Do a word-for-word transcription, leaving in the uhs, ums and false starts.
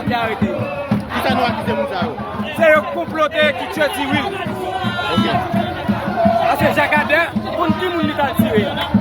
ki arete yo. Kisa nou akize moun sa yo? Se yo k konplote ki tye Tiwil. Ok. Paske Jakadè konn ki moun li t al tire a.